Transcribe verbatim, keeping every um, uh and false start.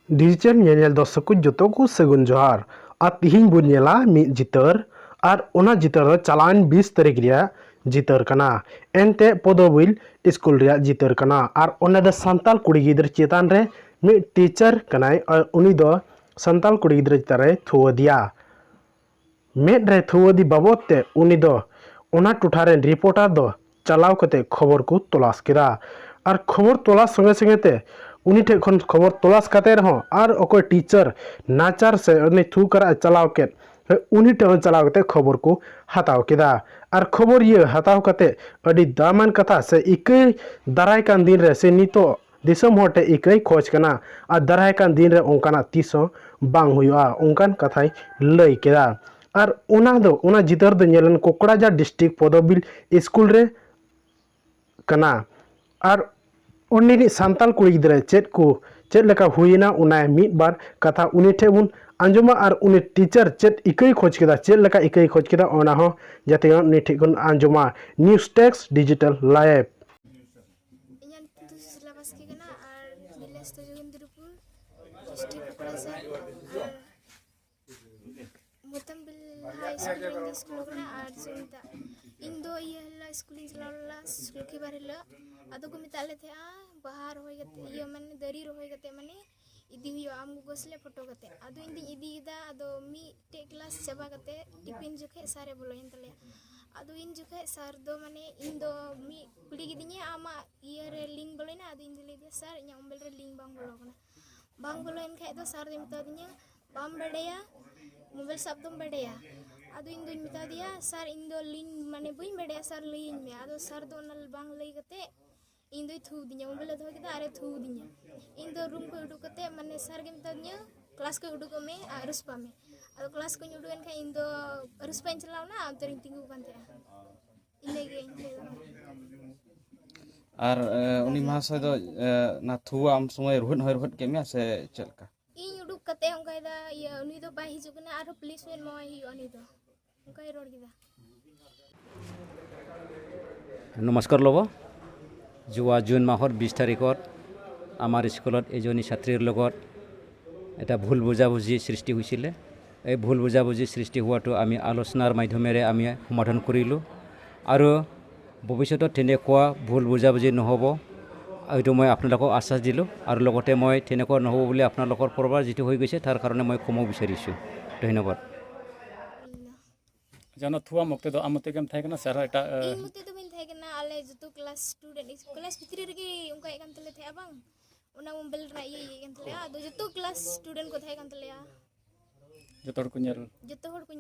Digital ᱧᱮᱧᱮᱞ ᱫᱚᱨᱥᱚᱠ ᱠᱚ ᱡᱚᱛᱚ ᱠᱚ ᱥᱟᱹᱜᱩᱱ ᱡᱚᱦᱟᱨ᱾ ᱟᱨ ᱛᱤᱦᱤᱧ ᱵᱚᱱ ᱧᱮᱞᱟ ᱢᱤᱫ ᱪᱤᱛᱟᱹᱨ, ᱟᱨ ᱚᱱᱟ ᱪᱤᱛᱟᱹᱨ ᱫᱚ ᱪᱟᱞᱟᱣᱮᱱ ᱵᱤᱥ ᱛᱟᱹᱨᱤᱠᱷ ᱨᱮᱭᱟᱜ ᱪᱤᱛᱟᱹᱨ ᱠᱟᱱᱟ᱾ ᱮᱱᱛᱮ ᱯᱚᱫᱚᱵᱤᱞ ᱥᱠᱩᱞ ᱨᱮᱭᱟᱜ ᱪᱤᱛᱟᱹᱨ ᱠᱟᱱᱟ, ᱟᱨ ᱚᱸᱰᱮ ᱫᱚ ᱥᱟᱱᱛᱟᱲ ᱠᱩᱲᱤ ᱜᱤᱫᱽᱨᱟᱹ ᱪᱮᱛᱟᱱ ᱨᱮ ᱢᱤᱫ ᱴᱤᱪᱟᱨ ᱠᱟᱱᱟᱭ, ᱟᱨ ᱩᱱᱤ ᱫᱚ ᱥᱟᱱᱛᱟᱲ ᱠᱩᱲᱤ ᱜᱤᱫᱽᱨᱟᱹ ᱪᱮᱛᱟᱱ ᱨᱮᱭ ᱛᱷᱩ ᱟᱫᱮᱭᱟ᱾ ᱢᱮᱫ ᱨᱮ ᱛᱷᱩᱣᱟᱹᱫᱤ ᱵᱟᱵᱚᱫ ᱛᱮ ᱩᱱᱤ ᱫᱚ ᱚᱱᱟ ᱴᱚᱴᱷᱟ ᱨᱮᱱ ᱨᱤᱯᱳᱨᱴᱟᱨ ᱫᱚ ᱪᱟᱞᱟᱣ ᱠᱟᱛᱮ ᱠᱷᱚᱵᱚᱨ ᱠᱚ ᱛᱚᱞᱟᱥ ᱠᱮᱫᱟ᱾ ᱟᱨ ᱠᱷᱚᱵᱚᱨ ᱛᱚᱞᱟᱥ ᱥᱚᱸᱜᱮ ᱥᱚᱸᱜᱮ ᱛᱮ ᱩᱱᱤ ᱴᱷᱮᱱ ᱠᱷᱚᱱ ᱠᱷᱚᱵᱚᱨ ᱛᱚᱞᱟᱥ ᱠᱟᱛᱮ ᱨᱮᱦᱚᱸ ᱟᱨ ᱚᱠᱚᱭ ᱴᱤᱪᱟᱨ ᱱᱟᱪᱟᱨ ᱥᱮ ᱩᱱᱤ ᱛᱷᱩ ᱠᱟᱨᱟᱜ ᱮ ᱪᱟᱞᱟᱣ ᱠᱮᱫ, ᱩᱱᱤ ᱴᱷᱮᱱ ᱦᱚᱸ ᱪᱟᱞᱟᱣ ᱠᱟᱛᱮ ᱠᱷᱚᱵᱚᱨ ᱠᱚ ᱦᱟᱛᱟᱣ ᱠᱮᱫᱟ᱾ ᱟᱨ ᱠᱷᱚᱵᱚᱨ ᱤᱭᱟᱹ ᱦᱟᱛᱟᱣ ᱠᱟᱛᱮ ᱟᱹᱰᱤ ᱫᱟᱢᱟᱱ ᱠᱟᱛᱷᱟ ᱥᱮ ᱤᱠᱟᱹᱭ ᱫᱟᱨᱟᱭ ᱠᱟᱱ ᱫᱤᱱ ᱨᱮ ᱥᱮ ᱱᱤᱛᱚᱜ ᱫᱤᱥᱚᱢ ᱦᱚᱲ ᱴᱷᱮᱱ ᱤᱠᱟᱹᱭ ᱠᱷᱚᱡᱽ ᱠᱟᱱᱟ᱾ ᱟᱨ ᱫᱟᱨᱟᱭ ᱠᱟᱱ ᱫᱤᱱ ᱨᱮ ᱚᱱᱠᱟᱱᱟᱜ ᱛᱤᱥ ᱦᱚᱸ ᱵᱟᱝ ᱦᱩᱭᱩᱜᱼᱟ, ᱚᱱᱠᱟᱱ ᱠᱟᱛᱷᱟᱭ ᱞᱟᱹᱭ ᱠᱮᱫᱟ᱾ ᱟᱨ ᱚᱱᱟ ᱫᱚ, ᱚᱱᱟ ᱪᱤᱛᱟᱹᱨ ᱫᱚ ᱧᱮᱞᱮᱱ ᱠᱚᱠᱲᱟᱡᱟᱨ ᱰᱤᱥᱴᱨᱤᱠᱴ ᱯᱚᱫᱚᱵᱤᱞ ᱥᱠᱩᱞ ᱨᱮ ᱠᱟᱱᱟ᱾ ᱟᱨ ᱩᱱᱤ ᱨᱤᱱᱤᱡ ᱥᱟᱱᱛᱟᱲ ᱠᱩᱲᱤ ᱜᱤᱫᱽᱨᱟᱹ ᱪᱮᱫ ᱠᱚ, ᱪᱮᱫ ᱞᱮᱠᱟ ᱦᱩᱭᱮᱱᱟ, ᱚᱱᱟ ᱢᱤᱫ ᱵᱟᱨ ᱠᱟᱛᱷᱟ ᱩᱱᱤ ᱴᱷᱮᱱ ᱵᱚᱱ ᱟᱸᱡᱚᱢᱟ᱾ ᱟᱨ ᱩᱱᱤ ᱴᱤᱪᱟᱨ ᱪᱮᱫ ᱤᱠᱟᱹᱭ ᱠᱷᱚᱡᱽ ᱠᱮᱫᱟ, ᱪᱮᱫ ᱞᱮᱠᱟ ᱤᱠᱟᱹᱭ ᱠᱷᱚᱡᱽ ᱠᱮᱫᱟ, ᱚᱱᱟ ᱦᱚᱸ ᱡᱟᱛᱮ ᱩᱱᱤ ᱴᱷᱮᱱ ᱠᱷᱚᱱ ᱟᱸᱡᱚᱢᱟ᱾ News tax digital live. ᱤᱧᱟᱹᱜ ᱧᱩᱛᱩᱢ ᱫᱚ ᱥᱩᱥᱤᱞᱟ ᱵᱟᱥᱠᱮ ᱠᱟᱱᱟ ᱟᱨ ᱵᱷᱤᱞᱮᱡᱽ ᱫᱚ ᱡᱳᱜᱤᱱᱫᱨᱚᱯᱩᱨ, ᱰᱤᱥᱴᱨᱤᱠᱴ ᱠᱚᱠᱲᱟᱡᱟᱨ᱾ ᱟᱨ ᱢᱚᱛᱟᱢᱵᱤᱞ ᱦᱟᱭ ᱥᱠᱩᱞ ᱨᱮᱧ ᱥᱠᱩᱞ ᱠᱟᱱᱟ᱾ ᱟᱨ ᱪᱮᱫ ᱤᱧ ᱢᱮᱛᱟᱜ, ᱤᱧ ᱫᱚ ᱤᱭᱟᱹ ᱦᱤᱞᱳᱜ ᱥᱠᱩᱞᱤᱧ ᱪᱟᱞᱟᱣ ᱞᱮᱱᱟ, ᱞᱚᱠᱠᱷᱤ ᱵᱟᱨ ᱦᱤᱞᱳᱜ᱾ ᱟᱫᱚ ᱠᱚ ᱢᱮᱛᱟᱜ ᱞᱮ ᱛᱟᱦᱮᱸᱜᱼᱟ ᱵᱟᱦᱟ ᱨᱚᱦᱚᱭ ᱠᱟᱛᱮ, ᱤᱭᱟᱹ ᱢᱟᱱᱮ ᱫᱟᱨᱮ ᱨᱚᱦᱚᱭ ᱠᱟᱛᱮ ᱢᱟᱱᱮ ᱤᱫᱤ ᱦᱩᱭᱩᱜᱼᱟ ᱟᱢ ᱜᱚᱜᱚ ᱥᱟᱞᱟᱜ ᱯᱷᱳᱴᱳ ᱠᱟᱛᱮ᱾ ᱟᱫᱚ ᱤᱧ ᱫᱚᱧ ᱤᱫᱤᱭᱮᱫᱟ᱾ ᱟᱫᱚ ᱢᱤᱫᱴᱮᱡ ᱠᱞᱟᱥ ᱪᱟᱵᱟ ᱠᱟᱛᱮ ᱴᱤᱯᱷᱤᱱ ᱡᱚᱠᱷᱮᱡ ᱥᱟᱨᱮ ᱵᱚᱞᱚᱭᱮᱱ ᱛᱟᱞᱮᱭᱟ᱾ ᱟᱫᱚ ᱤᱧ ᱡᱚᱠᱷᱮᱡ ᱥᱟᱨ ᱫᱚ ᱢᱟᱱᱮ ᱤᱧ ᱫᱚ ᱢᱤᱫ ᱠᱩᱞᱤ ᱠᱤᱫᱤᱧᱟ, "ᱟᱢᱟᱜ ᱤᱭᱟᱹ ᱨᱮ ᱞᱤᱝᱠ ᱵᱚᱞᱚᱭᱮᱱᱟ?" ᱟᱫᱚ ᱤᱧ ᱫᱚ ᱞᱟᱹᱭ ᱟᱫᱮᱭᱟ, "ᱥᱟᱨ, ᱤᱧᱟᱹᱜ ᱢᱳᱵᱟᱭᱤᱞ ᱨᱮ ᱞᱤᱝᱠ ᱵᱟᱝ ᱵᱚᱞᱚ ᱟᱠᱟᱱᱟ, ᱵᱟᱝ ᱵᱚᱞᱚᱭᱮᱱ ᱠᱷᱟᱡ ᱫᱚ ᱥᱟᱨ ᱫᱚᱭ ᱢᱮᱛᱟ ᱫᱤᱧᱟ, 'ᱵᱟᱢ ᱵᱟᱰᱟᱭᱟ, ᱢᱳᱵᱟᱭᱤᱞ ᱥᱟᱵ ᱫᱚᱢ ᱵᱟᱰᱟᱭᱟ?'" ᱟᱫᱚ ᱤᱧ ᱫᱚᱧ ᱢᱮᱛᱟ ᱫᱮᱭᱟ, "ᱥᱟᱨ, ᱤᱧ ᱫᱚ ᱞᱤᱝᱠ ᱢᱟᱱᱮ ᱵᱟᱹᱧ ᱵᱟᱰᱟᱭᱟ ᱥᱟᱨ, ᱞᱟᱹᱭᱟᱹᱧ ᱢᱮ᱾" ᱟᱫᱚ ᱥᱟᱨ ᱫᱚ ᱚᱱᱟ ᱵᱟᱝ ᱞᱟᱹᱭ ᱠᱟᱛᱮ ᱤᱧ ᱫᱚᱭ ᱛᱷᱩ ᱟᱹᱫᱤᱧᱟ, ᱢᱳᱵᱟᱭᱤᱞ ᱮ ᱫᱚᱦᱚ ᱠᱮᱫᱟ ᱟᱨᱮ ᱛᱷᱩ ᱟᱹᱫᱤᱧᱟ᱾ ᱤᱧ ᱫᱚ ᱨᱩᱢ ᱠᱷᱚᱱ ᱩᱰᱩᱠ ᱠᱟᱛᱮ ᱢᱟᱱᱮ ᱥᱟᱨ ᱜᱮ ᱢᱮᱛᱟ ᱫᱤᱧᱟ, "ᱠᱞᱟᱥ ᱠᱷᱚᱱ ᱩᱰᱩᱠᱚᱜ ᱢᱮ ᱟᱨ ᱟᱹᱨᱩ ᱥᱟᱯᱷᱟᱜ ᱢᱮ᱾" ᱟᱫᱚ ᱠᱞᱟᱥ ᱠᱷᱚᱱ ᱩᱰᱩᱠ ᱮᱱ ᱠᱷᱟᱱ ᱤᱧ ᱫᱚ ᱟᱹᱨᱩ ᱥᱟᱯᱷᱟᱧ ᱪᱟᱞᱟᱣ ᱮᱱᱟ, ᱚᱱᱛᱮ ᱨᱤᱧ ᱛᱤᱸᱜᱩ ᱟᱠᱟᱱ ᱛᱟᱦᱮᱸᱜᱼᱟ᱾ ᱤᱱᱟᱹᱜᱮ ᱤᱧ ᱴᱷᱮᱱ ᱫᱚ᱾ ᱟᱨ ᱮ, ᱩᱱᱤ ᱢᱟᱦᱟᱥᱚᱭ ᱫᱚ ᱮ, ᱚᱱᱟ ᱛᱷᱩᱣᱟ ᱟᱢ ᱥᱚᱢᱚᱭ ᱨᱩᱦᱮᱫ ᱦᱚᱸᱭ ᱨᱩᱦᱮᱫ ᱠᱮᱫ ᱢᱮᱭᱟ ᱥᱮ ᱪᱮᱫ ᱞᱮᱠᱟ? ᱤᱧ ᱩᱰᱩᱠ ᱠᱟᱛᱮ ᱚᱱᱠᱟᱭ ᱫᱟ, ᱤᱭᱟᱹ, ᱩᱱᱤ ᱫᱚ ᱵᱟᱭ ᱦᱤᱡᱩᱜ ᱠᱟᱱᱟ, ᱟᱨᱦᱚᱸ ᱯᱩᱞᱤᱥ ᱢᱮᱱ ᱢᱟᱭ ᱦᱩᱭᱩᱜᱼᱟ ᱩᱱᱤ ᱫᱚ᱾ ᱚᱱᱠᱟᱭ ᱨᱚᱲ ᱠᱮᱫᱟ᱾ নমস্কাৰ ল'ব। যোৱা জুন মাহৰ বিছ তাৰিখত আমাৰ স্কুলত এজনী ছাত্ৰীৰ লগত এটা ভুল বুজাবুজি সৃষ্টি হৈছিলে। এই ভুল বুজাবুজি সৃষ্টি হোৱাটো আমি আলোচনাৰ মাধ্যমেৰে আমি সমাধান কৰিলোঁ। আৰু ভৱিষ্যতত তেনেকুৱা ভুল বুজাবুজি নহ'ব, এইটো মই আপোনালোকক আশ্বাস দিলোঁ। আৰু লগতে মই তেনেকুৱা নহ'ব বুলি আপোনালোকৰ পৰা যিটো হৈ গৈছে, তাৰ কাৰণে মই ক্ষমা বিচাৰিছোঁ। ধন্যবাদ। ᱟᱪᱪᱷᱟ, ᱚᱱᱟ ᱛᱷᱩᱣᱟᱢ ᱚᱠᱛᱮ ᱫᱚ ᱟᱢ ᱢᱚᱛᱮ ᱜᱮᱢ ᱛᱟᱦᱮᱸ ᱠᱟᱱᱟ ᱥᱮ ᱟᱨᱦᱚᱸ ᱮᱴᱟᱜ? ᱤᱧ ᱢᱚᱛᱮ ᱫᱚ ᱵᱟᱹᱧ ᱛᱟᱦᱮᱸ ᱠᱟᱱᱟ᱾ ᱟᱞᱮ ᱡᱚᱛᱚ ᱠᱞᱟᱥ ᱥᱴᱩᱰᱮᱱᱴ ᱠᱞᱟᱥ ᱵᱷᱤᱛᱨᱤ ᱨᱮᱜᱮ ᱚᱱᱠᱟ ᱤᱭᱟᱹ ᱠᱟᱱ ᱛᱟᱞᱮ ᱛᱟᱦᱮᱸᱜᱼᱟ ᱵᱟᱝ, ᱚᱱᱟ ᱢᱳᱵᱟᱭᱤᱞ ᱨᱮᱱᱟᱜ ᱤᱭᱟᱹ ᱤᱭᱟᱹ ᱠᱟᱱ ᱛᱟᱞᱮᱭᱟ᱾ ᱟᱫᱚ ᱡᱚᱛᱚ ᱠᱞᱟᱥ ᱥᱴᱩᱰᱮᱱᱴ ᱠᱚ ᱛᱟᱦᱮᱸ ᱠᱟᱱ ᱛᱟᱞᱮᱭᱟ᱾ ᱡᱚᱛᱚ ᱦᱚᱲ ᱠᱚ ᱧᱮᱞ? ᱡᱚᱛᱚ ᱦᱚᱲ ᱠᱚ